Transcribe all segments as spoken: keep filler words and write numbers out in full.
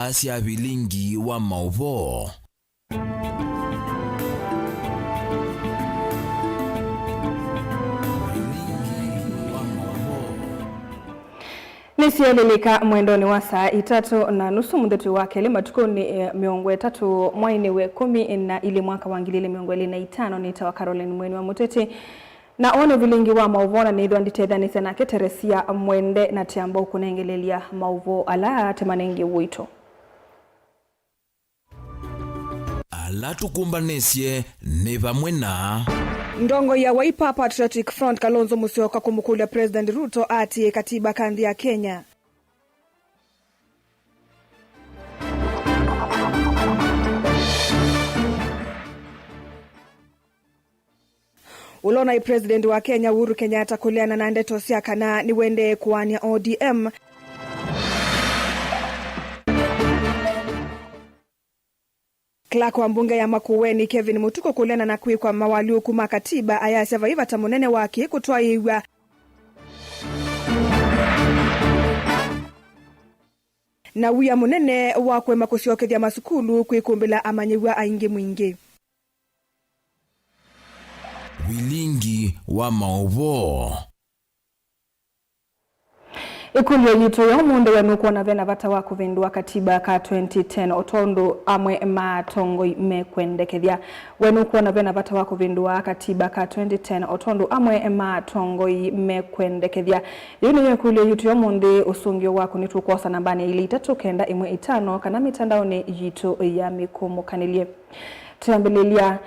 Asya vilingi wa maũvoo. Vilingi wa maũvoo. Nĩsyeelĩlĩka mwendonĩ wa saa itatũ na nusu mũthenya wa kelĩ matukũnĩ, eh, mĩongo ĩtatũ mwainĩ wa ĩkũmi na ilĩ mwaka wa ngili ilĩ mĩongo ĩlĩ na itano. Nĩtawa Caroline Mweni wa Mũteti. Na ũũ nĩ vilingi wa maũvoo, na nĩthwa nditethanĩsya nake Teresia Mwende, na tĩamba ũkũnengelelya maũvoo ala tũmanengie ũito. Ala tũkũmbanĩsye nĩ vamwe na. Ndongoi ya Wiper Patriotic Front Kalonzo Musyoka kũmũkũlya President Ruto aatĩĩe katiba ka nthĩ ya Kenya. Ũla ũnaĩ President wa Kenya Uhuru Kenyatta kũleana na ndeto sya kana nĩwendee kũaany'a O D M. Clerk wa mbunge ya Makueni Kevin Mutuku kũleana na kwĩkwa mawalyũku ma katiba ayasya vai vata mũnene wa kĩĩ kũtwaĩĩw'a. Na wia mũnene wa kũema kũsyokethya masukulu kwĩkũmbĩla amanyĩw'a aingĩ mwingĩ. Vilingi wa maũvoo. Ĩkũlyo yitũ ya ũmũnthĩ, we nũkwona vena vata wa kũvĩndũa katiba ka twenty ten o tondũ amwe ma atongoi mekwendekethya? We nũkwona vena vata wa kũvĩndũa katiba ka twenty ten o tondũ amwe ma atongoi mekwendekethya? Yĩu nĩyo ĩkũlyo yitũ ya ũmũnthĩ. Ũsũngĩo waku nĩtũkwosa nambanĩ ilĩ itatũ kenda ĩmwe itano kana mĩtandaonĩ yitũ ya mĩkũmũkanĩlye. Twĩambĩlĩlya,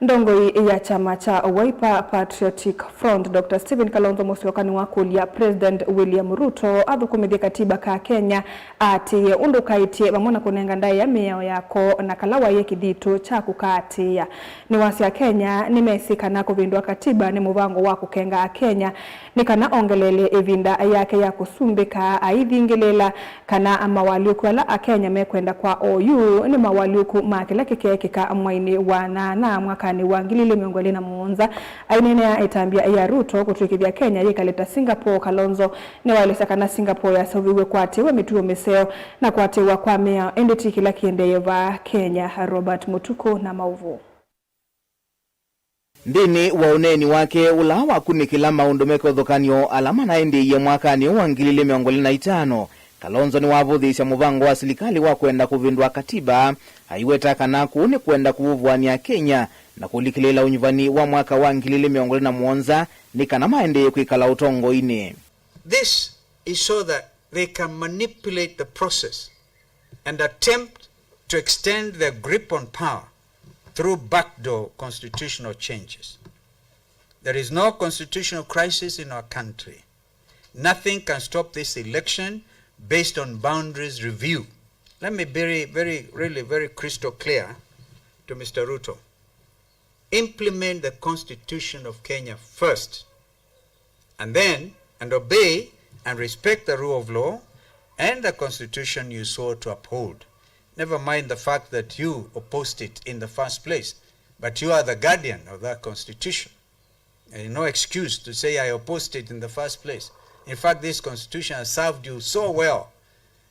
ndongoi ya kyama kya Wiper Patriotic Front, Doctor Stephen Kalonzo Musyoka nĩwakũlya President William Ruto athũkũmĩthye katiba ka Kenya, aatĩĩe ũndũ kaĩtye vamwe na kũnenga ndaĩa mĩao yako na kala waie kĩthitũ kya kũkaatĩĩa. Nĩwasya Kenya nĩmesĩ kana kũvĩndũa katiba nĩ mũvango wa kũkenga Akenya nĩ kana ongeleele ĩvinda yake ya kũsumbĩka aithingĩlĩĩla kana mawalyũku ala Akenya mekwenda kwa oyu nĩ mawalyũku ma kĩla kĩkeekĩka mwainĩ wa nyanya mwakanĩ wa ngili ilĩ mĩongo ĩlĩ na mũonza. Aineenea ĩtambya ya Ruto kũtw'ĩkĩthya Kenya yĩkale ta Singapore, Kalonzo nĩwaelesya kana Singapore yaseũvĩw'e kũatĩĩwa mĩtuo mĩseo na kũatĩĩwa kwa mĩao, ĩndĩ ti kĩla kĩendee vaa Kenya. Robert Mũtukũ na maũvoo. Nthĩnĩ wa ũneeni wake ũla wakunĩkĩla maũndũ me kĩvathũkany'o ala manaendeeie mwakanĩ ũũ wa ngili ilĩ mĩongo ĩlĩ na itano, Kalonzo nĩwavũthĩĩsya mũvango wa silikalĩ wa kwenda kũvĩndũa katiba, aiweta kana kũu nĩ kwenda kũvũvũanĩa Kenya na kũlikĩlĩĩla ũnyuvani wa mwaka wa ngili ilĩ mĩongo ĩlĩ na mũonza nĩ kana maendeee kwĩkala ũtongoinĩ. This is so that they can manipulate the process and attempt to extend their grip on power through backdoor constitutional changes. There is no constitutional crisis in our country. Nothing can stop this election based on boundaries review. Let me be very, very, really very crystal clear to Mister Ruto. Implement the Constitution of Kenya first, and then, and obey and respect the rule of law and the Constitution you swore to uphold. Never mind the fact that you opposed it in the first place, but you are the guardian of that Constitution. And no excuse to say, "I opposed it in the first place." In fact, this Constitution has served you so well.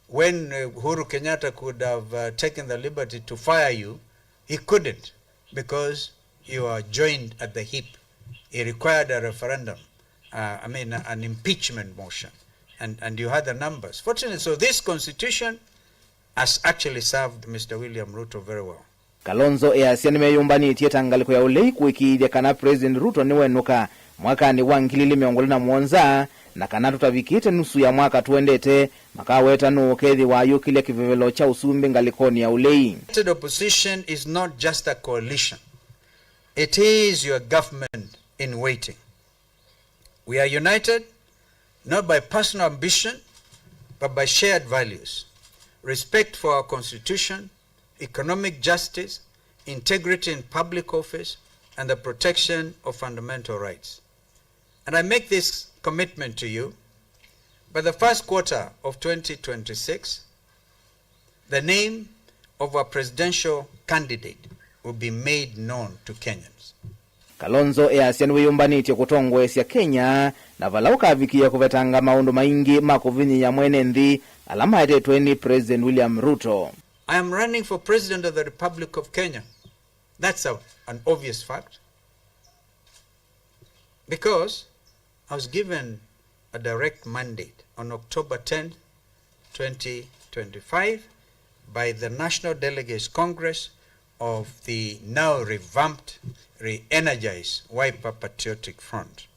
When, uh, Uhuru Kenyatta could have, uh, taken the liberty to fire you, he couldn't, because you are joined at the hip. He required a referendum, uh, I mean, an impeachment motion, and, and you had the numbers. Fortunately, so this Constitution has actually served Mister William Ruto very well. Kalonzo easya nĩmeyũmbanĩtye ta ngalĩko ya ũlei kũĩkĩĩthya kana President Ruto nĩwenũka mwakanĩ wa ngili ilĩ mĩongo ĩlĩ na mũonza, na kana tũtavikĩte nusu ya mwaka tũendete, makaweta nũũ ũkethĩwa ayũkĩlya kĩvevelo kya ũsumbĩ ngalĩkonĩ ya ũlei. United opposition is not just a coalition. It is your government in waiting. We are united not by personal ambition, but by shared values, respect for our Constitution, economic justice, integrity in public office, and the protection of fundamental rights. And I make this commitment to you. By the first quarter of twenty twenty-six, the name of a presidential candidate will be made known to Kenyans. Kalonzo easya nĩwĩyũmbanĩtye kũtongoesya Kenya, na vala ũkavikĩĩa kũvetanga maũndũ maingĩ ma kũvinyĩĩa mwene nthĩ, ala maetetwe nĩ President William Ruto. I am running for President of the Republic of Kenya. That's a, an obvious fact. Because I was given a direct mandate on October tenth, twenty twenty-five, by the National Delegates Congress of the now revamped, re-energized Wiper Patriotic Front.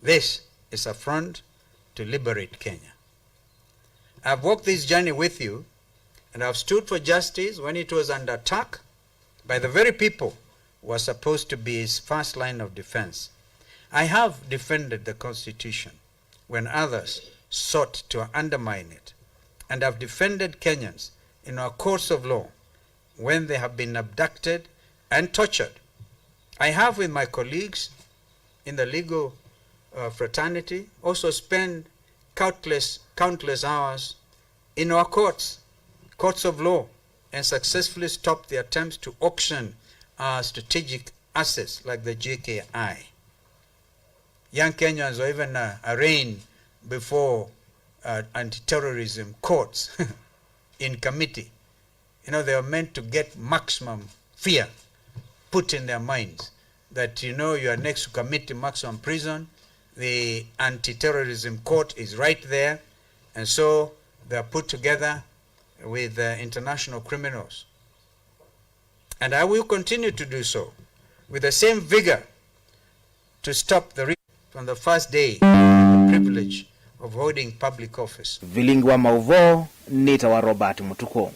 This is a front to liberate Kenya. I've walked this journey with you, and I've stood for justice when it was under attack by the very people who are supposed to be its first line of defense. I have defended the Constitution when others sought to undermine it, and I've defended Kenyans in our courts of law when they have been abducted and tortured. I have, with my colleagues in the legal, uh, fraternity, also spent countless, countless hours in our courts, courts of law, and successfully stopped the attempts to auction our strategic assets like the J K I. Young Kenyans were even, uh, arraigned before, uh, anti-terrorism courts in committee. You know, they are meant to get maximum fear put in their minds that, you know, you are next to commit maximum prison. The anti-terrorism court is right there, and so they are put together with, uh, international criminals. And I will continue to do so with the same vigor to stop the re- from the first day of the privilege of holding public office. Vilingi wa maũvoo nĩtawa Robert Mũtukũ.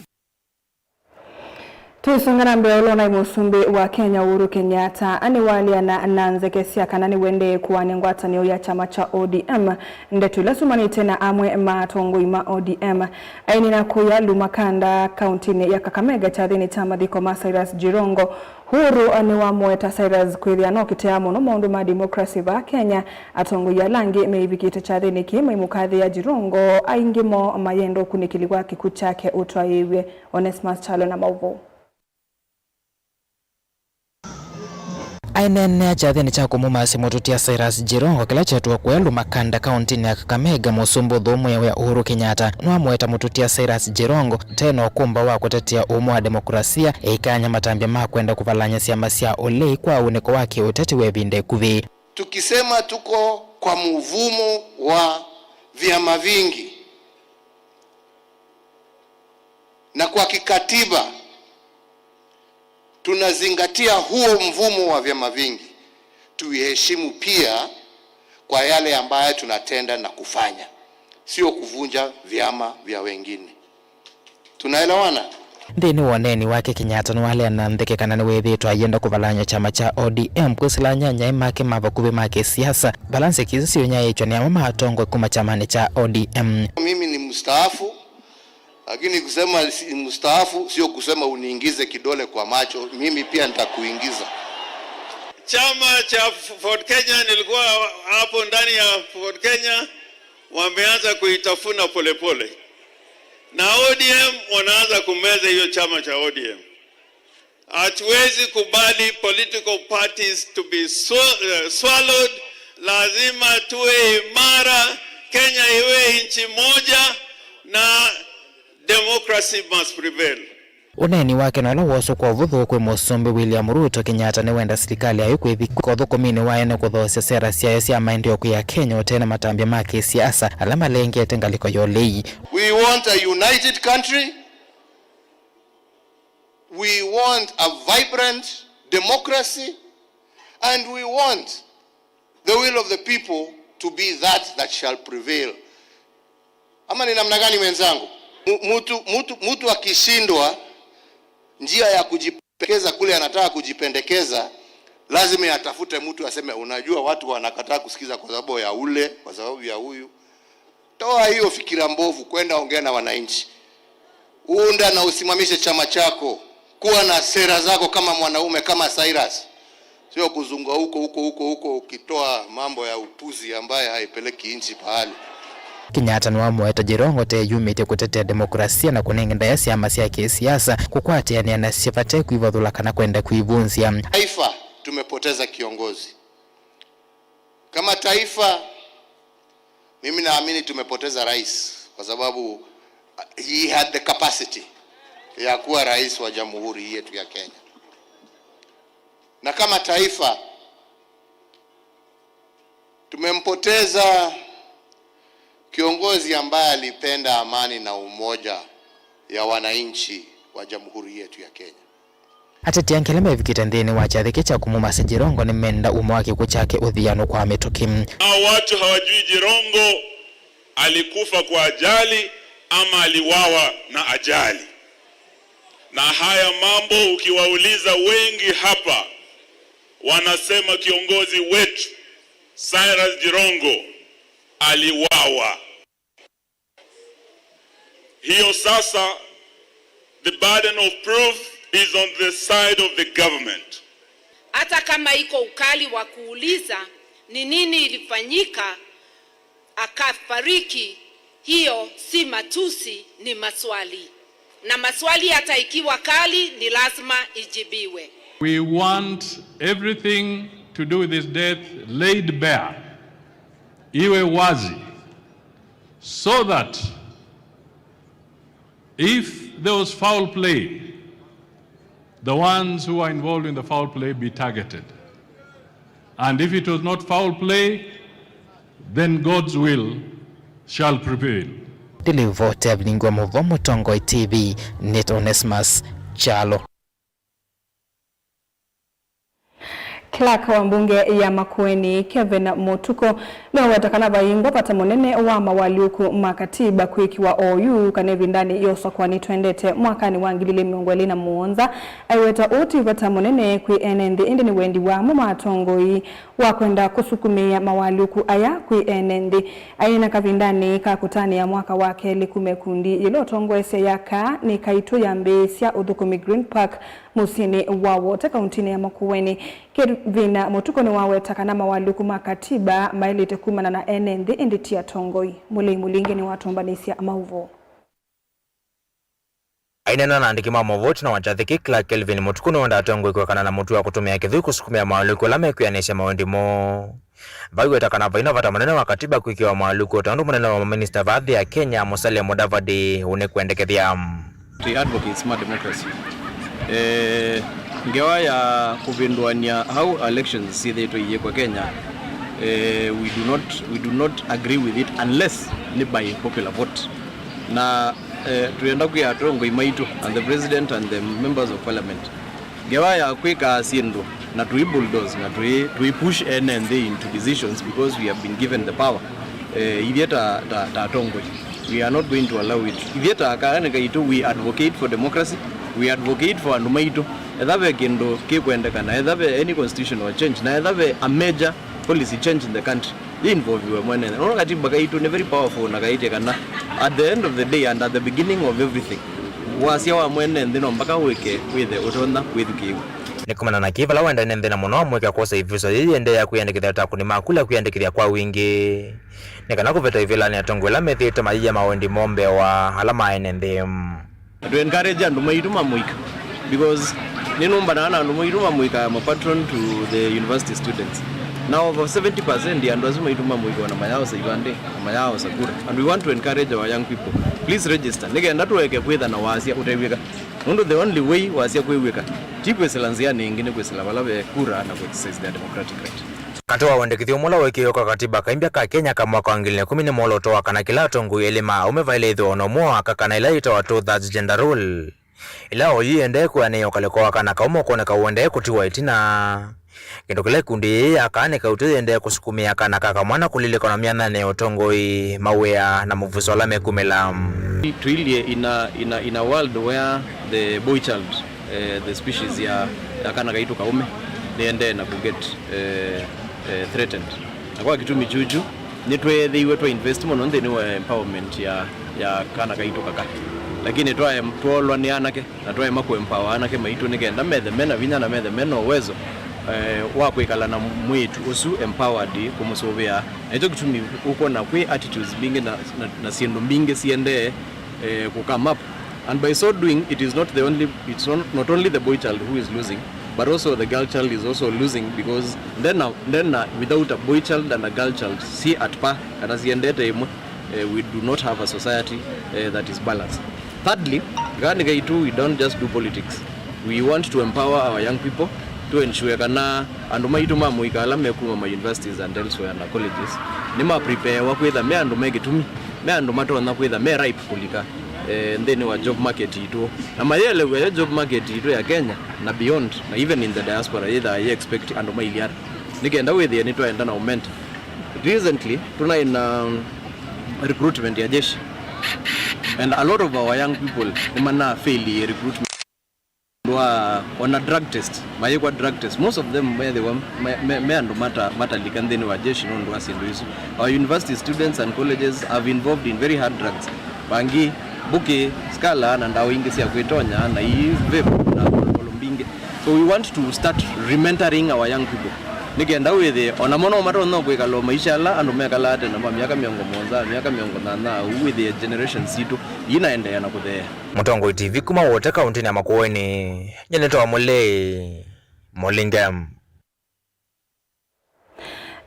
Tũisonga na mbee, ũla ũnaĩ mũsumbĩ wa Kenya Uhuru Kenyatta nĩwaleana na nzeke sya kana nĩwendee kũanĩa ngwatanĩo ya kyama kya O D M, ndeto ila syumanĩte na amwe ma atongoi ma O D M. Aineena kũya Lumakanda, kauntinĩ ya Kakamega, kyathĩnĩ kya mathiko ma Cyrus Jirongo, Uhuru nĩwamũweta Cyrus kwĩthĩa nokĩtea mũno maũndũ ma democracy vaa Kenya. Atongoi ala angĩ meivikĩte kyathĩnĩ kĩĩ maimũkathĩĩa Jirongo, aingĩ moo mayenda ũkunĩkĩli wa kĩkw'ũ kyake ũtwaĩĩw'e. Onesmus Kyalo na maũvoo. Aineenea kyathĩnĩ kya kũmũmasya mũtũtia Cyrus Jirongo kĩla kyetwe kũya Lumakanda, kauntinĩ ya Kakamega, mũsumbĩ ũthũmũe wĩa Uhuru Kenyatta nĩwamũweta mũtũtia Cyrus Jirongo te na ũkũmbaũ wa kũtetea ũmwe wa demokrasia, eikany'a matambya ma kwenda kũvalany'a syama sya ũlei kwa ũnĩko wa kĩũteti wa ĩvinda ĩkuvĩ. Tukisema tuko kwa mvumo wa vyama vingi, na kwa kikatiba tunazingatia huo mvumo wa vyama vingi, tuiheshimu pia kwa yale ambayo tunatenda na kufanya, sio kuvunja vyama vya wengine. Tunaelewana? Nthĩnĩ wa ũneeni wake, Kenyatta nĩwaleana ntheke kana nĩwĩthĩĩtwe ayenda kũvalany'a kyama kya O D M kwĩsĩla anyanyae make ma vakuvĩ ma kĩsiasa, vala nzeke isu syĩũnyaĩĩkw'a nĩ amwe ma atongoi kuma kyamanĩ kya O D M. Mimi ni mstaafu, lakini kusema si mstaafu sio kusema uniingize kidole kwa macho, mimi pia nitakuingiza. Chama cha Ford Kenya, nilikuwa hapo ndani ya Ford Kenya, wameanza kuitafuna polepole. Na O D M wanaanza kumeza hiyo chama cha O D M. Hatuwezi kubali political parties to be swa-, eh, swallowed. Lazima tuwe imara, Kenya iwe nchi moja na democracy must prevail. Ũneeni wake na ũla wooswa kwa ũvũthũ kwĩ Mũsumbĩ William Ruto, Kenyatta nĩwenda silikalĩ yayo kwĩthika ũthũkũminĩ wa ene kũthoosya sera syayo sya maendeeo kwĩ Akenya ũtee na matambya ma kĩsiasa ala malengete ngalĩko ya ũlei. We want a united country. We want a vibrant democracy. And we want the will of the people to be that that shall prevail. Ama ni namna gani, wenzangu? Mu-, mtu, mtu, mtu akishindwa njia ya kujipendekeza kule anataka kujipendekeza, lazima atafute mtu aseme, "Unajua watu wanakataa kusikiza kwa sababu ya ule, kwa sababu ya huyu." Toa hiyo fikira mbovu, kwenda ongea na wananchi. Unda na usimamishe chama chako. Kuwa na sera zako kama mwanaume, kama Cyrus. Sio kuzunga huko, huko, huko, huko, ukitoa mambo ya upuzi ambaye haipeleki nchi pahali. Kenyatta nĩwamũweta Jirongo te yumĩtye kũtetea demokrasia na kũnenga ndaĩa syama sya kĩsiasa kũkwatĩanĩa nasyo vate kwĩvathũla kana kwenda kwĩvunzya. Taifa, tumepoteza kiongozi. Kama taifa, mimi naamini tumepoteza rais, kwa sababu he had the capacity ya kuwa rais wa jamhuri yetu ya Kenya. Na kama taifa tumempoteza kiongozi ambaye alipenda amani na umoja ya wananchi wa jamhuri yetu ya Kenya. Ateti angĩ ala mevikĩte nthĩnĩ wa kyathĩ kĩ kya kũmumasa Jirongo nĩmenda umo wa kĩkw'ũ kyake ũthianũkwa mĩtũkĩ. Hao watu hawajui Jirongo alikufa kwa ajali ama aliwawa na ajali. Na haya mambo ukiwauliza wengi hapa, wanasema kiongozi wetu Cyrus Jirongo aliwawa. Hiyo sasa, the burden of proof is on the side of the government. Hata kama iko ukali wa kuuliza ni nini ilifanyika akafariki, hiyo si matusi, ni maswali. Na maswali hata ikiwa kali, ni lazima ijibiwe. We want everything to do with his death laid bare. Iwe wazi. So that if there was foul play, the ones who are involved in the foul play be targeted. And if it was not foul play, then God's will shall prevail. Ndilivoti ya vilingi wa mũvo Mũtongoi T V, nĩtawa Onesmus Kyalo. Clerk wa mbunge ya Makueni, Kevin Mũtuku, nĩwaweta kana vaingwa vata mũnene wa mawalyũku ma katiba kwĩkĩwa oyu kana ĩvindanĩ ya ũsakũani twendete mwakanĩ wa ngili ilĩ mĩongo ĩlĩ na mũonza. Aiweta ũũ ti vata mũnene kwĩ ene nthĩ, ĩndĩ nĩ wendi wamo ma atongoi wa kwenda kũsukumĩĩa mawalyũku aya kwĩ ene nthĩ. Aineena kavindanĩ ka kũtanĩa mwaka wa kelĩ kuma ĩkundi yĩla ũtongoesya ya kaa nĩ kaitũ yambĩĩsya ũthũkũmi Green Park mũsyĩnĩ wa Wote, kauntinĩ ya Makueni, Kevin Mũtuku nĩwaweta kana mawalyũku ma katiba maĩlĩte kumana na ene nthĩ, ĩndĩ ti atongoi. Mũlei Mũlingi nĩwatũmbanĩsya maũvoo. Aineena na andĩki ma maũvoo ĩtina wa kyathĩ kĩĩ, Clerk Kelvin Mũtuku nĩwendaa atongoi kwĩkana na mũtuo wa kũtũmĩa kĩthũi kũsukumĩa mawalyũku ala mekwĩanĩsya mawendi moo. Vaiweta kana vaina vata mũnene wa katiba kwĩkĩwa mawalyũku, o ta ũndũ mũnene wa maminista va nthĩ ya Kenya, Musalia Mudavadi, ũnĩkwendekethya. Tũi advocates ma democracy. Eh, ngewa ya kũvĩndũany'a how elections syĩthĩĩtwe iyĩkwa Kenya, eh, we do not, we do not agree with it unless nĩ by popular vote. Na, eh, twĩenda kwĩa atongoi maitũ and the president and the members of parliament, ngewa ya kwĩka syĩndũ na tũi bulldoze na tũi, tũi push ene nthĩ into decisions because we have been given the power. Eh, ithyĩ ta, ta, ta atongoi, we are not going to allow it. Ithyĩ ta kaanĩ kaitũ, we advocate for democracy, we advocate for andũ maitũ. Etha ve kĩndũ kĩkwendekana, etha ve any constitutional change, na etha ve a major policy change in the country, yĩ involve we mwene nthĩ. Nũndũ katiba kaitũ nĩ very powerful na kaĩtye kana at the end of the day and at the beginning of everything, wasya wa mwene nthĩ no mpaka wĩke, wĩthe ũtonya kwĩthukĩĩw'a. Nĩ kumana na kĩĩ vala wendane nthĩ na mũno amũĩka kwosa ĩvuso yĩĩ yĩendeea kwĩyandĩkĩthya ta akũni ma kula kwĩyandĩkĩthya kwa wingĩ, nĩ kana kũvĩta ĩvĩlanĩ atongoi ala methĩĩtwe mayĩya mawendi moo mbee wa ala ma ene nthĩ. Tũ encourage andũ maitũ ma mũika, because nĩnũmbanaa na andũ maitũ ma mũika, I'm a patron to the university students. Na over seventy percent ya andũ asu maitũ ma mũika ona mayaosa ivandĩ, na mayaosa kura. And we want to encourage our young people. Please register, nĩ kenda tũeke kwĩtha na wasya ũtew'ĩka. Nũndũ the only way wasya kwĩw'ĩka ti kwĩsĩla nzĩanĩ ĩngĩ, nĩ kwĩsĩla vala ve kura na ku exercise their democratic right. Katĩ wa wendekethyo ũmwe ũla weekiwe kwa katiba kaimbya ka Kenya ka mwaka wa ngili na ĩkũmi nĩ mwolooto wa kana kĩla atongoi elĩ ma aũme vaĩle ĩthĩwa na ũmwe wa aka, kana ĩla yĩtawa two thirds gender rule, ĩla oyu yĩendee kwĩanĩĩa ũkalĩko wa kana kaũme ũkwoneka ũendee kũtiwa ĩtina. Kĩndũ kĩla ĩkundi yĩĩ ya kaa nĩ kautũ yĩendee kũsukumĩa kana ka kamwana kũlilikana myathanĩ ya ũtongoi, mawĩa na mũvuso ala mekumĩla. Tũilyĩ in a, in a, in a world where the boy child, eh, the species ya, ya kana kaitũ kaũme nĩendee na kũget eh, eh, threatened. Na kwa kĩtumi kyũkyu, nĩtweethĩiwe twa invest mũno nthĩnĩ wa empowerment ya, ya kana kaitũ kaka. Lakini twaem-, twoolwa nĩ anake, na twaema kũ empower anake maitũ nĩ kenda methe mena vinya na methe mena uwezo, eh, wa kwĩkala na mwĩĩtu ũsu empowered kũmũsũvĩa. Na nĩkyo kĩtumi ũkwona kwĩ attitudes mbingĩ na, na, na syĩndũ mbingĩ siendee eh, kũ come up. And by so doing, it is not the only, it's not, not only the boy child who is losing, but also the girl child is also losing, because then, uh, then, uh, without a boy child and a girl child, si at par, kana siendete ĩmwe, Uh, we do not have a society uh, that is balanced. Thirdly, kaa nĩ kaitũ, we don't just do politics. We want to empower our young people to ensure kana andũ maitũ ma mũika ala mekuma ma universities and elsewhere na colleges nĩmapreparewa kwĩtha me andũ me kĩtumi, me andũ matonya kwĩtha me ripe kũlika eh, nthĩnĩ wa job market itũ, na mayĩelew'a yo job market itũ ya Kenya na beyond, na even in the diaspora yĩthaa yĩ expect andũ mailyata, nĩ kenda wĩthĩe nĩtwaenda na ũmenta. Recently tũnaĩ na um, recruitment ya jeshi, and a lot of our young people nĩmana fail recruitment. Wa ona drug test, mayĩkwa drug test, most of them methĩwa me, me, me andũ mata, matalika nthĩnĩ wa jeshi nũndũ wa syĩndũ isu. Our university students and colleges have involved in very hard drugs, bangi, mbũkĩ, skala na ndawa ingĩ sya kwĩtonya na ii vape na kolokolo mbingĩ. So we want to start rementoring our young people nĩ kenda wĩthĩe onamo no matonya kwĩkala o maisha ala andũ mekalaa tene ma myaka mĩongo mũonza, myaka mĩongo nyanya, ũu wĩthĩe generation sitũ ii naendeea na kũtheea. Mũtongoi T V kuma Wote kaũntĩnĩ ya Makueni, nyie nĩtawa Mũlei Mũlinge.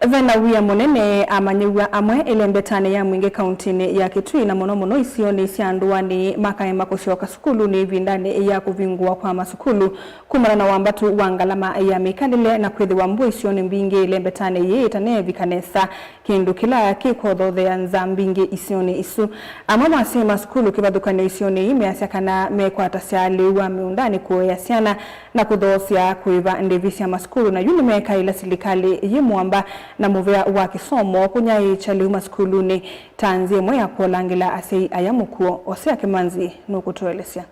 Ve na wia mũnene amanyĩw'a amwe ĩlembetanĩ ya mwingĩ kaũntĩnĩ ya Kitui, na mũno mũno isionĩ sya ndũanĩ, makaema kũsyoka sukulunĩ ĩvindanĩ ya kũvingũwa kwa masukulu kumana na wambatu wa ngalama ya mĩkalĩle na kwĩthĩwa mbua isionĩ mbingĩ ĩlembetanĩ yĩĩ ĩtaneevika nesa, kĩndũ kĩla kĩkũthothea nza mbingĩ isionĩ isu. Amwe ma asyai ma sukulu kĩvathũkany'o isionĩ ii measya kana mekwatasya lĩu wa mĩũndanĩ kũea syana na kũthoosya kũĩva ndĩvi sya masukulu, na yu nĩmekaĩla silikalĩ yĩ mũamba na mũvea wa kĩsomo kũnyaĩĩkya lĩu masukulunĩ ta nzĩa ĩmwe ya kũolangĩla asyai aya mũkuo. Osea Kĩmanzi nũkũtũelesya.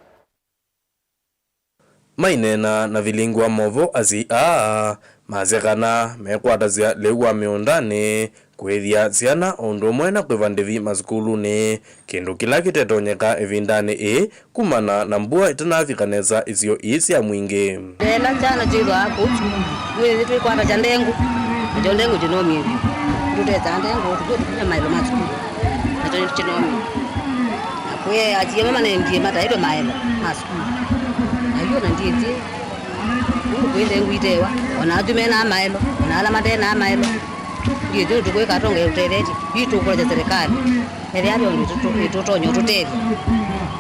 Maineena na vilingi wa maũvoo, asyai aa masya kana mekwatasya lĩu wa mĩũndanĩ kũĩthya syana o ũndũ ũmwe na kwĩva ndĩvi masukulunĩ, kĩndũ kĩla kĩtetonyeka ĩvindanĩ ĩĩ kumana na mbua ĩtanavika nesa isio ii sya mwingĩ. Ela kyana kyĩthwaa kũu sukulu, mwĩthĩ twĩkwata kya ndengũ, nakyo ndengũ kĩnomie vyũ. Tũtetsaa ndengũ, tũkwĩ tũkinya maĩlo ma sukulu, nakyo kĩnomie. Na kwĩ asyai amwe manengie mataĩtwe maĩlo ma sukulu. Na yu ona ndyĩsĩ nũndũ kwĩ ndengũ itewa, ona asu menaa maĩlo, ona ala matenaa maĩlo. Ndyĩsĩ ũndũ tũkwĩka atongoesye tũtethetye, yu tũkũlasya serikali. Ethĩa ve ũndũ ĩtũ-, ĩtũtonya ũtũtethya,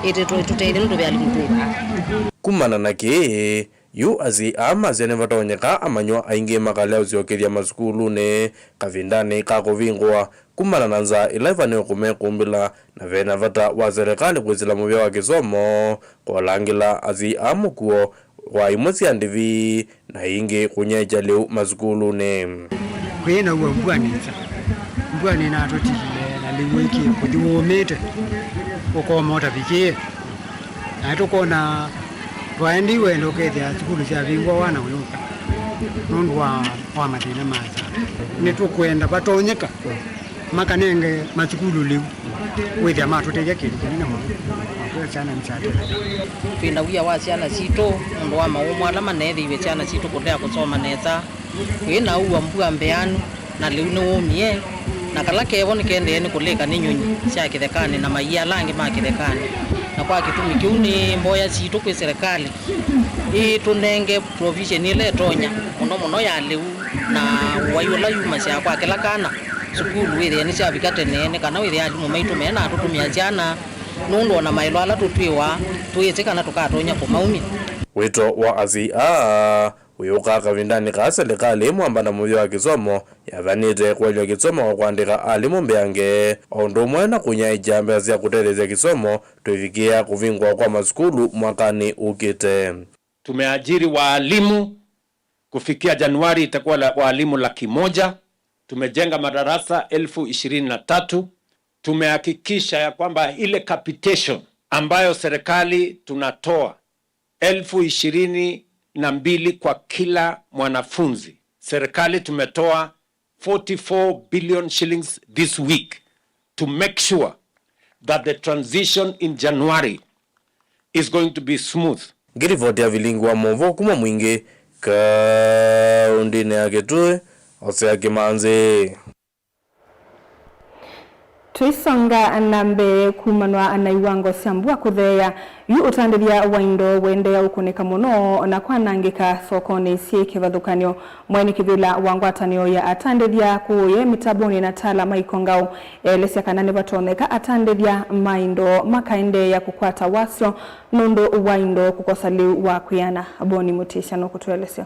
ĩtũ-, ĩtũtethya nũndũ ve alimũ twĩ vaa. Kumana na kĩĩ, yu asyai aa masya nĩvatonyeka amanyĩw'a aingĩ makalea ũsyokethya masukulunĩ kavindanĩ ka kũvingũa kumana na nzaa ĩla ĩvanĩwe kũmekũmbĩla, na ve na vata wa serikali kwĩsĩla mũvea wa kĩsomo kũolangĩla asyai aa mũkuo wa imwe sya ndĩvi na ingĩ kũnyaĩĩkya lĩu masukulunĩ. Kwĩ na ũwau mbua nĩ nza, mbua nĩnatũtilile na lĩu ĩkĩe kũthi wũmĩte ũkoma ũtavikĩe. Na tũkona twaendei wenda ũkethĩa sukulu syavingwa wana ũyũka nũndũ wa, wa mathĩna ma nza. Nĩtũkwenda vatonyeka makanenge masukulu lĩu, wĩthĩa matũtethya kĩndũ kĩnene mũno. Kwa kweli syana nĩsyatetheka. Twĩ na wia wa syana sitũ nũndũ wa maũmũ ala maneethĩiwe syana sitũ kũlea kũsoma nesa. Kwĩ na ũu wa mbua mbeanu, na lĩu nĩwũmie, na kala kevo nĩkendee nĩ kũlĩka nĩ nyũnyi sya kĩthekanĩ na maia ala angĩ ma kĩthekanĩ. Na kwa kĩtumi kĩu nĩ mboya sitũ kwĩ serikali ĩtũnenge provision ĩla ĩtonya mũno mũno ya lĩu na ũwai ũla yumasya kwa kĩla kana sukulu wĩthĩe nĩsyavika tene, nĩ kana wĩthĩe alimũ maitũ menatũtũmĩa syana, nũndũ ona maĩlo ala tũtwĩwa tũyĩsĩ kana tũkatonya kũmaumya. Wĩto wa asyai aa wĩũkaa kavindanĩ kaa silikalĩ ĩ mwamba na mũvea wa kĩsomo yathanĩte kũelya kĩsomo kwa kũandĩka alimũ mbeange, o ũndũ ũmwe na kũnyaĩĩkya mbesa sya kũtetheesya kĩsomo tũivikĩĩa kũvingũa kwa masukulu mwakanĩ ũkĩte. Tumeajiri waalimu, kufikia Januari itakuwa la, waalimu laki moja. Tumejenga madarasa elfu ishirini na tatu. Tumehakikisha ya kwamba ile capitation ambayo serikali tunatoa elfu ishirini na mbili kwa kila mwanafunzi, serikali tumetoa forty-four billion shillings this week to make sure that the transition in January is going to be smooth. Ngĩrivoti ya vilingi wa maũvoo kuma Mwingĩ, kaũndĩnĩ ya Kitui, Osea Kĩmanzi. Tũisonga na mbee, kumanwa na iwango sya mbua kũtheea, yu ũtandĩthya wa indo ũendeea ũkũnĩka mũno na kwanangĩka sokonĩ syĩ kĩvathũkany'o. Mwene kĩvĩla wa ngwatanĩo ya atandĩthya kũũye mĩtambonĩ na Tala Maiko Ngau elesya kana nĩvatonyeka atandĩthya ma indo makaendeea kũkwata wasyo nũndũ wa indo kũkosa lĩu wa kwĩana. Boni Mũtĩsya nũkũtũelesya.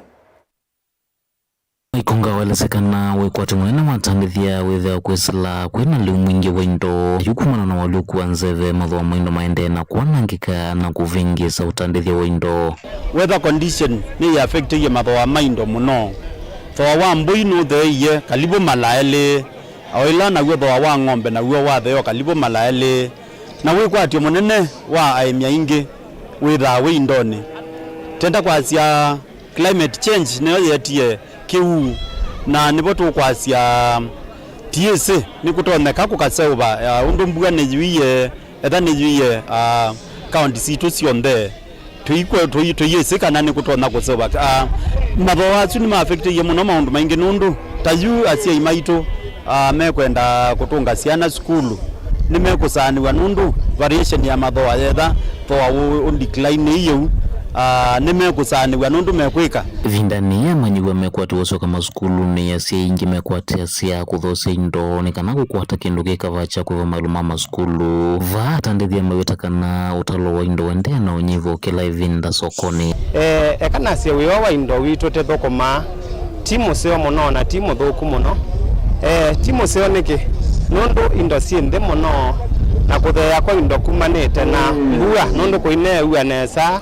Maiko Ngau elesya kana wĩkwatyo mũnene wa atandĩthya wĩthĩawa kwĩsĩla kwĩna lĩu mwingĩ wa indo, yu kumana na ũalyũku wa nzeve, mathooa ma indo maendee na kwanangĩka na kũvĩngĩĩsa ũtandĩthya wa indo. Weather condition nĩyĩaffectĩie mathooa ma indo mũno. Thooa wa mbũi nũtheeie kalivu mala elĩ, o ĩla naw'o thooa wa ng'ombe naw'o watheea kalivu mala elĩ, na wĩkwatyo mũnene wa aĩmi aingĩ wĩthaa wĩ indonĩ. Tenda kwasya climate change nĩyo yeetie kĩu, na nĩvo tũkwasya tiĩsĩ nĩkũtonyeka kũkaseũva, ah, ũndũ mbua nĩyuie, etha nĩyuie, ah, kaũnti sitũ syonthe. Tũikwe-, tũi-, tũiĩsĩ kana nĩkũtonya kũseũva. Ah, mathooa asu nĩmaaffectĩie mũno maũndũ maingĩ nũndũ ta yu asyai maitũ, ah, mekwenda kũtũnga syana sukulu, nĩmekũsaanĩw'a nũndũ variation ya mathooa yetha thooa ũ, ũ decline ĩu, ah, nĩmekũsaanĩw'a nũndũ mekwĩka. Ĩvindanĩ yĩĩ, amanyĩw'a mekwatĩwa ũsyoka masukulunĩ, asyai aingĩ mekwatĩasya kũthoosya indo nĩ kana kũkwata kĩndũ kĩ kavaa kya kwĩva maũndũ ma masukulu. Vaa atandĩthya maweta kana ũtalo wa indo ũendee na ũnyivũkĩla ĩvinda sokonĩ. Eh, eka nasye wĩoo wa indo witũ tĩthũkũmaa. Ti mũseo mũno na ti mũthũku mũno. Eh, ti mũseo nĩkĩ? Nũndũ indo syĩ nthĩ mũno, na kũtheea kwa indo kumanĩte na mbua, nũndũ kũineew'a nesa,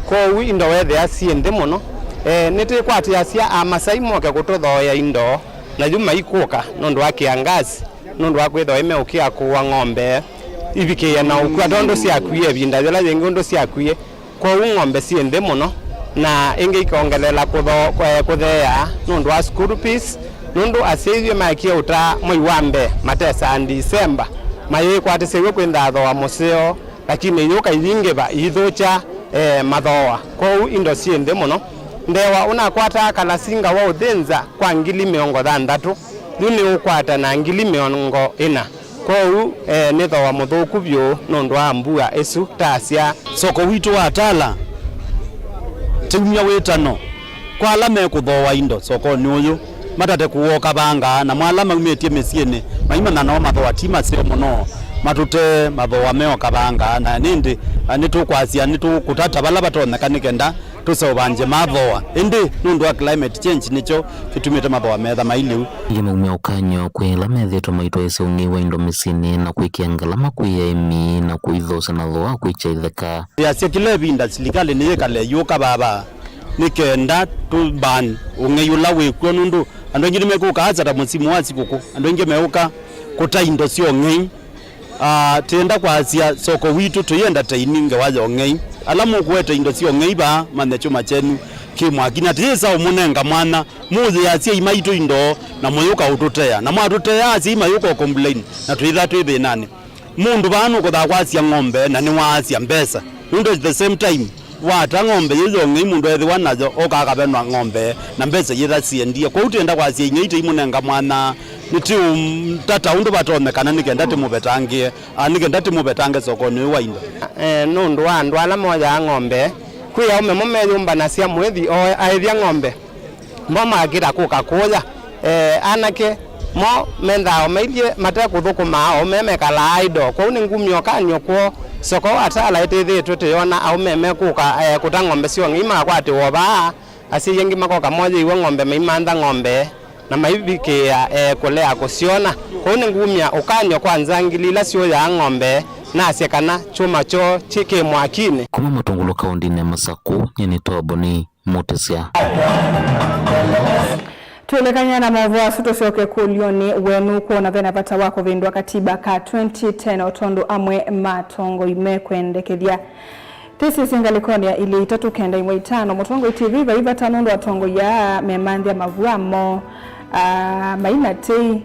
kwoou indo weethĩa syĩ nthĩ mũno. Eh, nĩtwĩkwatĩasya Amasai moke kũtũthooea indo, na yu maikũka nũndũ wa kĩangasi, nũndũ wa kwĩthĩwa imeũkĩa kũua ng'ombe ivikĩĩe na ũkw'a, tondũ syakwie ĩvinda yĩla yĩngĩ ũndũ syakwie. Kwoou ng'ombe syĩ nthĩ mũno, na ĩngĩ ikongelela kũtho-, kwe-, kũtheea nũndũ wa school fees, nũndũ asyai yu maekie ũtaa mwei wa mbee matesaa Ndisemba, mayĩkwatĩsya w'o kwĩnthaa thooa mũseo, lakini iyũka iyingĩva iithũkya, eh, mathooa. Kwoou indo syĩ nthĩ mũno. Ndewa ũnakwataa kalasinga wa ũthĩnza kwa ngili mĩongo thanthatũ, yu nĩũkwata na ngili mĩongo ĩna. Kwoou, eh, nĩ thooa mũthũku vyũ nũndũ wa mbua ĩsu tasya. Soko witũ wa Tala, tĩumya wĩtano kwa ala mekũthooa indo sokonĩ ũyũ, matate kũwoka vangaa, namo ala maumĩtye mĩsyĩnĩ maimanya nao mathooa ti maseo mũno, matũtee mathooa meoka vangaa, na nĩndĩ, ah, nĩtũkwasya nĩtũkũtata vala vatonyeka nĩ kenda tũseũvangye mathooa, ĩndĩ nũndũ wa climate change nĩkyo kĩtumĩte mathooa metha mai lĩu. Ĩngĩ maumya ũkany'o kwĩ ala methĩĩtwe maitwaĩĩsya ũng'ei wa indo mĩsyĩnĩ na kwĩkĩa ngalama kwĩ aĩmi na kũithoosya na thooa kwĩkya itheka. Yasya kĩla ĩvinda silikalĩ nĩyĩkale yũka vava nĩ kenda tũ ban ũng'ei ũla wĩ kw'o, nũndũ andũ aingĩ nĩmekũka asa ta mũsimu wa sikũkũ, andũ aingĩ meũka kũta indo sya ũng'ei. Ah, tĩenda kwasya soko witũ tũienda ta ini ngewa ya ũng'ei. Ala mũkũete indo sya ũng'ei vaa, manye kyũma kyenyu kĩ mwaki, na tĩyĩsa ũmũnenga mwanya mũũyĩa asyai maitũ indo na mũyũka ũtũtea. Na mwatũtea, asyai mayũka ũ complain, na twĩtha twĩ thĩnanĩ. Mũndũ vaa nũkũthaa kwasya ng'ombe na nĩwaasya mbesa. Nũndũ at the same time, wata ng'ombe yĩyo ng'ei mũndũ ethĩwa nayo, oka akavenwa ng'ombe, na mbesa yĩtha siendie. Kwoou tĩenda kwasya ing'ei tĩimũnenga mwanya, nĩtĩũmtata ũndũ vatonyekana nĩ kenda tĩmũvetangĩe, a, nĩ kenda tĩmũvetange sokonĩ ũyũ wa indo. E, nũndũ wa andũ ala moyaa ng'ombe, kwĩ aũme mo meyũmbanasya mũĩthi o aĩthya ng'ombe. Mo makĩta kũka kũya, e, anake mo menthaa o mailyĩ mate kũthũkũma, aũme mekalaa idle. Kwoou nĩngumya ũkany'o kwoo, soko wa Tala ĩtĩthĩĩtwe tũyona aũme mekũka, e, kũta ng'ombe sya ũng'ei makwatĩwa o vaa, asyai angĩ makoka moyĩiwe ng'ombe maimantha ng'ombe na maivikĩĩa, e, kũlea kũsyona. Kwoou nĩngumya ũkany'o kwa nzangili ila syũyaa ng'ombe, nasye kana kyũma kyoo kĩ, kĩ mwakinĩ. Kuma Matũngũlũ kaũndĩnĩ ya Masakũ, nyie nĩ Toboni Mũtĩsya. Tũilekany'a na maũvoo asu, tũsyoke kũlyonĩ, we nũkwona vena vata wa kũvĩndũa katiba ka twenty ten o tondũ amwe ma atongoi mekwendekethya? Tĩsisye ngalĩkonĩ ya ilĩ itatũ kenda imwe itano, Mũtongoi T V, vai vata nũndũ atongoi aa memanthĩa mavua moo, aa, mai na tei.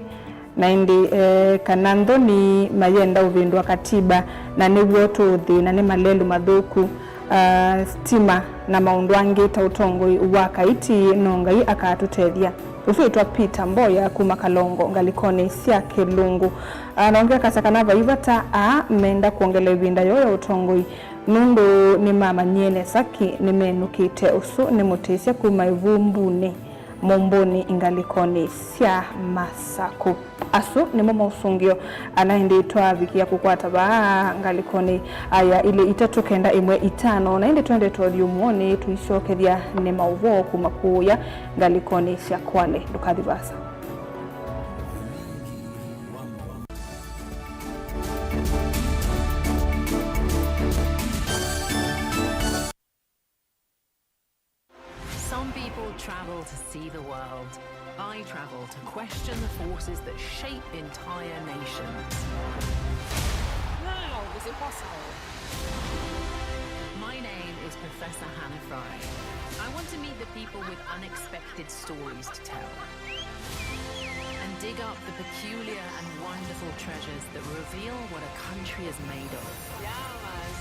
Na ĩndĩ, e, kana nthoni mayenda ũvĩndũa katiba, na nĩw'o tũũthĩna nĩ malelũ mathũku, a, sitima, na maũndũ angĩ ta ũtongoi wa kaiti, no Ngai akatũtethya. Ũsu wĩtwa Peter Mboya kuma Kalongo ngalĩkonĩ sya Kĩlungu. Anaongea akasya kana vai vata aa menda kwongela ĩvinda yoo ya ũtongoi nũndũ nĩmamanyie nesa kĩ nĩmenũkĩte. Ũsu nĩ mũtĩsya kuma ĩvumbunĩ mũmbũnĩ ngalĩkonĩ sya Masakũ. Asu nĩmo maũsũngĩo ala ĩndĩ twavikĩa kũkwata vaa ngalĩkonĩ ya ilĩ itatũ kenda ĩmwe itano, na ĩndĩ twendete ũthyũmũonĩ tũisyokethya nĩ maũvoo kuma kũũya ngalĩkonĩ sya Kwale. Ndũkathi vaasa. Some people travel to see the world. I travel to question the forces that shape entire nations. Now is impossible. My name is Professor Hannah Fry. I want to meet the people with unexpected stories to tell and dig up the peculiar and wonderful treasures that reveal what a country is made of. Yeah, man.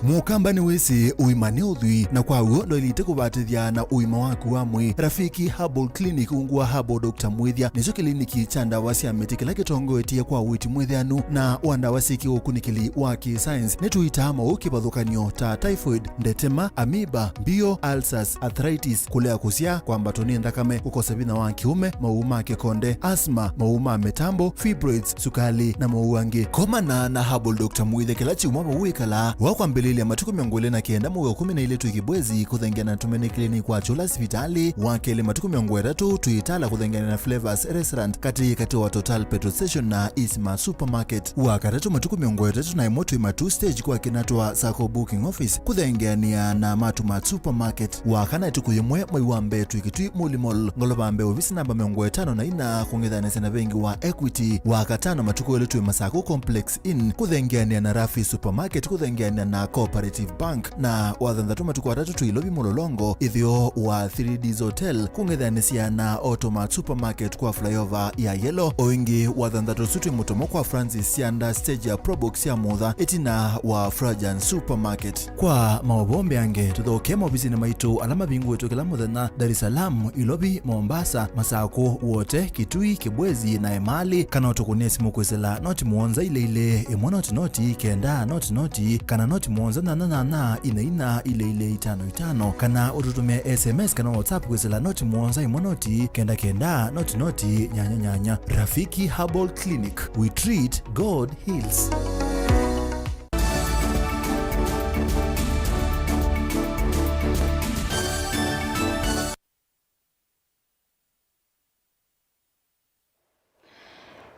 Mũkamba nĩwĩsĩ ũima nĩ ũthwii, na kwa w'o ndwaĩlĩte kũvatĩthya na ũima waku wa mwĩĩ. Rafiki Herbal Clinic ungu wa Herbal Doctor Mwĩthya nĩkyo kĩliniki kya ndawa sya mĩtĩ kĩla kĩtongoetye kwa ũiiti mwĩthĩanu na wa ndawa syĩ kĩũkunĩkĩli wa kĩ-science. Nĩtũitaa maũũ kĩvathũkany'o ta typhoid, ndetema, amoeba, mbio, ulcers, arthritis, kũlea kũsyaa, kwambatwa nĩ nthakame, kũkosa vinya wa kĩũme, maũũ ma kĩkonde, asthma, maũũ ma mĩtambo, fibroids, sukali, na maũũ angĩ. Komana na Herbal Doctor Mwĩthya kĩla kyumwa vau wĩkalaa. Wa kwambĩlĩlya matukũ mĩongo ĩlĩ na kenda mwei wa kũmi na ilĩ twĩ Kibwezi, kũthengeana na Tumaini Clinic kwa Chula sivitalĩ. Wa kelĩ matukũ mĩongo ĩtatũ twĩ Tala kũthengeana na Flavors Restaurant, katĩ katĩ wa Total Petrol Station na Isma Supermarket. Wa katatũ matukũ mĩongo ĩtatũ na ĩmwe twĩ Matuu Stage kwa Kinatwa Sacco Booking Office, kũthengeanĩa na Matumat Supermarket. Wa kana ĩtukũ yĩmwe mwei wa mbee twĩ Kitui Muli Mall, ngolova mbee ovisi namba mĩongo ĩtano na ina, kũng'ethanĩsya na vengi wa Equity. Wa katano matukũ elĩ twĩ Masakũ Complex Inn, kũthengeanĩa na Rafi Supermarket, kũthengeanĩa na Cooperative Bank. Na wa thanthatũ matukũ atatũ twĩ Ilovi Mũlolongo, ĩtheo wa Three Ds Hotel, kũng'ethanĩsya na Automat Supermarket kwa flyover ya Yellow. O ĩngĩ wa thanthatũ ũsu twĩ Mũtomo kwa Francis Sianda, stage ya Probox ya Mũtha, ĩtina wa Frajan Supermarket. Kwa maũvoo mbeange, tũthokee maovisinĩ maitũ ala mavingũĩtwe kĩla mũthenya, Dar es Salaam, Ilovi, Mombasa, Masakũ, Wote, Kitui, Kibwezi, na Emali, kana ũtũkũnĩe simũ kwĩsĩla noti mũonza ilĩ ilĩ, ĩmwe noti noti, kenda noti noti, kana noti mũonza nyanya nyanya, ina ina, ilĩ ilĩ, itano itano, kana ũtũtũmĩe S M S kana WhatsApp kwĩsĩla noti mũonza ĩmwe noti, kenda kenda, noti noti, nyanya nyanya. Rafiki Herbal Clinic, we treat, God heals.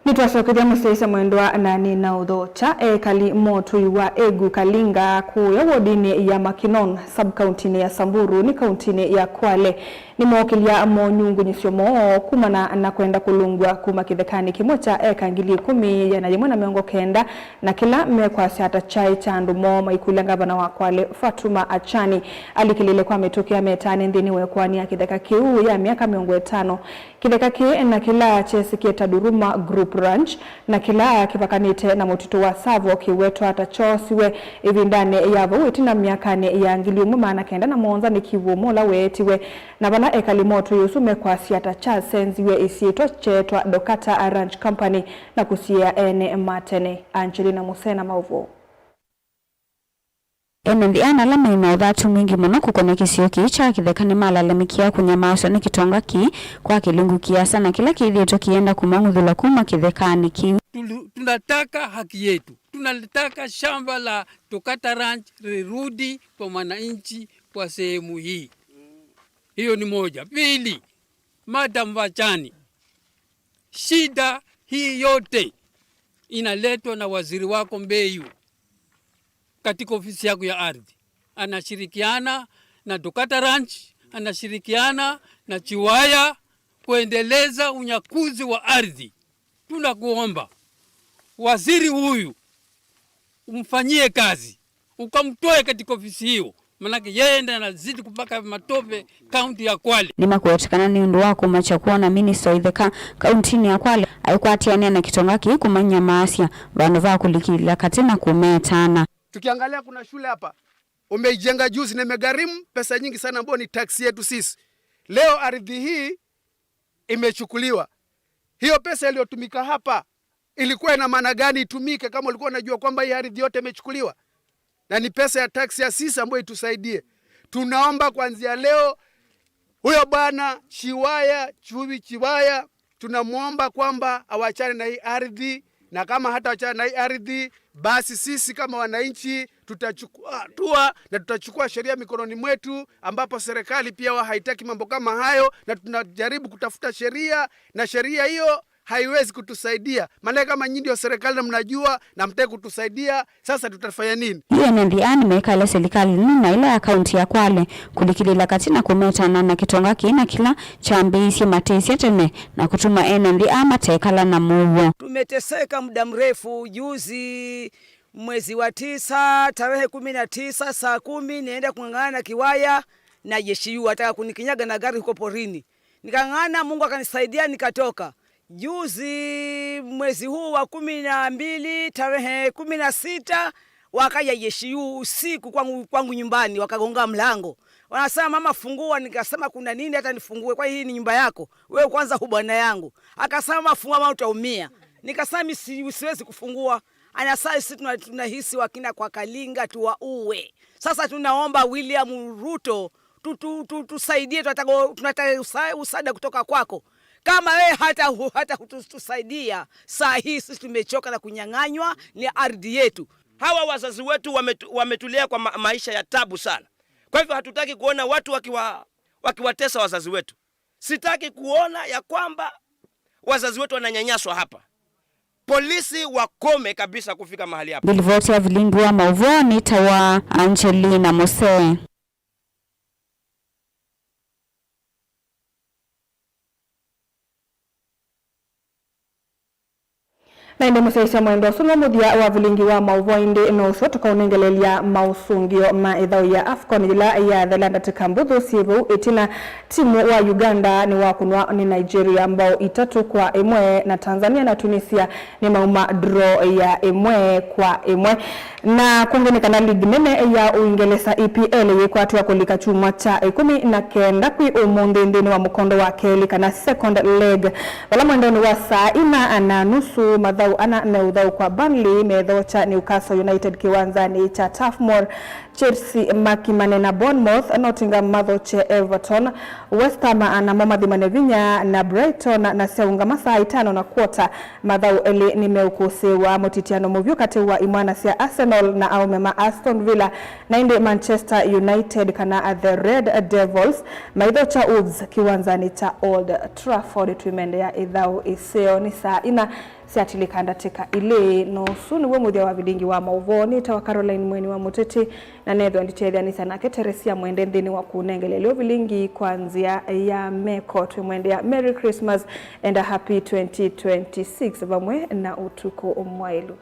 Nĩtwasokethya mũsyaĩĩsya mwendwa na nĩnaũthokya. Ekali ma ũtũi wa Egu Kalinga kũũya wodinĩ ya Makinon, sub-kauntinĩ ya Samburu, nĩ kauntinĩ ya Kwale, nĩmookĩlya monyungunyĩsyo moo kumana na kwenda kũlũngw'a kuma kĩthekanĩ kĩmwe kya eka ngili ĩkũmi, ĩana yĩmwe na mĩongo kenda, na kĩla mekwasya ta kyaĩ kya andũ moo maikũlya ngavana wa Kwale, Fatuma Achani, alikĩlĩle kwa mĩtũkĩ ya metane nthĩnĩ wa ĩkoani ya kĩtheka kĩu ya myaka mĩongo ĩtano. Kĩtheka kĩĩ na kĩla kyesĩkie ta Duruma Group Ranch, na kĩla kĩvakanĩte na mũtitũ wa Tsavo kĩwetwa ta kyoosiwe ĩvindanĩ ya vau ĩtina myakanĩ ya ngili ĩmwe maana kenda na mũonza nĩ Kivumo ũla weetiwe, na vala ekali ma ũtũi ũsu mekwasya ta kyasenziw'e ĩsyĩtwa kyeetwa Dokata Ranch Company na kũsiĩĩa ene ma tene. Angelina Musena, maũvoo. Ene nthĩ ana ala maĩ na ũthatu mwingĩ mũno kũkonya kĩsio kĩĩ kya kĩtheka nĩmalalamĩkĩa kũnyamaasw'a nĩ kĩtonga kĩĩ kwa kĩlungu kĩasa na kĩla kĩthĩĩtwe kĩyenda kũmang'uthũla kuma kĩthekanĩ kĩu. Tulu-, tunataka haki yetu. Tunataka shamba la Tokata Ranch lirudi kwa mwananchi wa sehemu hii. Hiyo ni moja. Pili, Madam Vachani, shida hii yote inaletwa na waziri wako Mbeyu katika ofisi yako ya ardhi. Anashirikiana na Dokata Ranch, anashirikiana na Chiwaya kuendeleza unyakuzi wa ardhi. Tunakuomba, waziri huyu umfanyie kazi, ukamtoe katika ofisi hiyo, manake yeye ndiye anazidi kupaka matope kaunti ya Kwale. Nĩmakwete kana nĩ ũndũ wa kũmakya kwona minista wa itheka kauntinĩ ya Kwale aikwatĩanĩa na kĩtonga kĩĩ kũmanyamaasya vandũ va kũlikĩlĩla katĩ na kũmetana. Tukiangalia, kuna shule hapa umeijenga juzi na imegharimu pesa nyingi sana, ambayo ni tax yetu sisi. Leo ardhi hii imechukuliwa. Hiyo pesa iliyotumika hapa ilikuwa ina maana gani itumike, kama ulikuwa unajua kwamba hii ardhi yote imechukuliwa? Na ni pesa ya tax ya sisi ambayo itusaidie. Tunaomba kuanzia leo, huyo bwana Chiwaya, Chubi Chiwaya, tunamwomba kwamba awachane na hii ardhi, na kama hata wachana na hii ardhi, basi sisi kama wananchi tutachukua hatua na tutachukua sheria mikononi mwetu, ambapo serikali pia wa haitaki mambo kama hayo, na tunajaribu kutafuta sheria, na sheria hiyo haiwezi kutusaidia. Maana kama nyinyi ndio serikali na mnajua na mtaki kutusaidia, sasa tutafanya nini? Yu ene nthĩ aa nĩmekale silikalĩnĩ na ĩla ya kaunti ya Kwale kũlikĩlĩĩla katĩ na kũmetana na kĩtonga kĩĩ na kĩla kyambĩĩisye matesya tene na kũtuma ene nthĩ aa matekala na mũuo. Tumeteseka muda mrefu. Juzi mwezi wa tisa, tarehe kumi na tisa, saa kumi, nienda kung'ang'ana na Kiwaya na Yeshiyu, ataka kunikinyaga na gari huko porini. Nikang'ang'ana, Mungu akanisaidia, nikatoka. Juzi mwezi huu wa kumi na mbili, tarehe kumi na sita, wakaja Yeshiyu usiku kwangu, kwangu nyumbani, wakagonga mlango. Wanasema, "Mama, fungua." Nikasema, "Kuna nini hata nifungue? Kwa hii ni nyumba yako? Wewe kwanza hu bwana yangu." Akasema, "Mama, fungua, ama utaumia." Nikasema, "Mi si-, siwezi kufungua." Anasema, "Sisi tuna-, tunahisi wakina kwa Kalinga tuwaue." Sasa tunaomba William Ruto, tu-, tu-, tu-, tusaidie, tunataka, tunataka usa-, usaada kutoka kwako. Kama wewe hata hu-, hata hutusaidia, saa hii sisi tumechoka na kunyang'anywa ni ardhi yetu. Hawa wazazi wetu wametu-, wametulea kwa ma-, maisha ya tabu sana. Kwa hivyo hatutaki kuona watu wakiwa-, wakiwatesa wazazi wetu. Sitaki kuona ya kwamba wazazi wetu wananyanyaswa hapa. Polisi wakome kabisa kufika mahali hapa. Nĩ livoti ya vilingi wa maũvoo nĩtawa Angelina Mose. Na ĩndĩ mũsyaĩĩsya mwendwa, ũsu no mũthya wa vilingi wa maũvoo, ĩndĩ no ũseo tũkaũnengelelya maũsũngĩo ma ĩthaũ ya AFCON yĩla yathela ndatĩka mbũthũ syĩ vau ĩtina. Timu wa Uganda nĩwakũnwa nĩ Nigeria mbao itatũ kwa ĩmwe, na Tanzania na Tunisia nĩmauma draw ya ĩmwe kwa ĩmwe. Na kũngĩ nĩ kana ligi nene ya Ũingelesa, E P L, yĩkwatw'a kũlika kyumwa kya ĩkũmi na kenda kwĩ ũmũnthĩ nthĩnĩ wa mũkondo wa kelĩ kana second leg, vala mwendonĩ wa saa ina na nusu mathaũ ana meũthaũkwa. Burnley methokya Newcastle United kĩwanzanĩ kya Turf Moor, Chelsea makimane na Bournemouth, Nottingham mathokye Everton, West Ham namo mathimane vinya na Brighton, na syaũngama saa itano na kwota. Mathaũ elĩ nĩmeũkũsĩĩwa, mũtityano mũvyũ katĩ wa imwana sya Arsenal na aũme ma Aston Villa, na ĩndĩ Manchester United kana the Red Devils maithokya Wolves kĩwanzanĩ kya Old Trafford. Twĩmendea ĩthaũ ĩseo nĩ saa ina syatilĩka ndatĩka ilĩ. Na ũsu nĩw'o mũthya wa vilingi wa maũvoo. Nĩtawa Caroline Mweni wa Mũteti, na neethĩwa nditetheanĩsya nake Teresia Mwende nthĩnĩ wa kũnengelelya ũvilingi kwa nzĩa ya meko. Twĩmwendea Merry Christmas and a happy twenty twenty-six vamwe na ũtukũ mwaĩlu.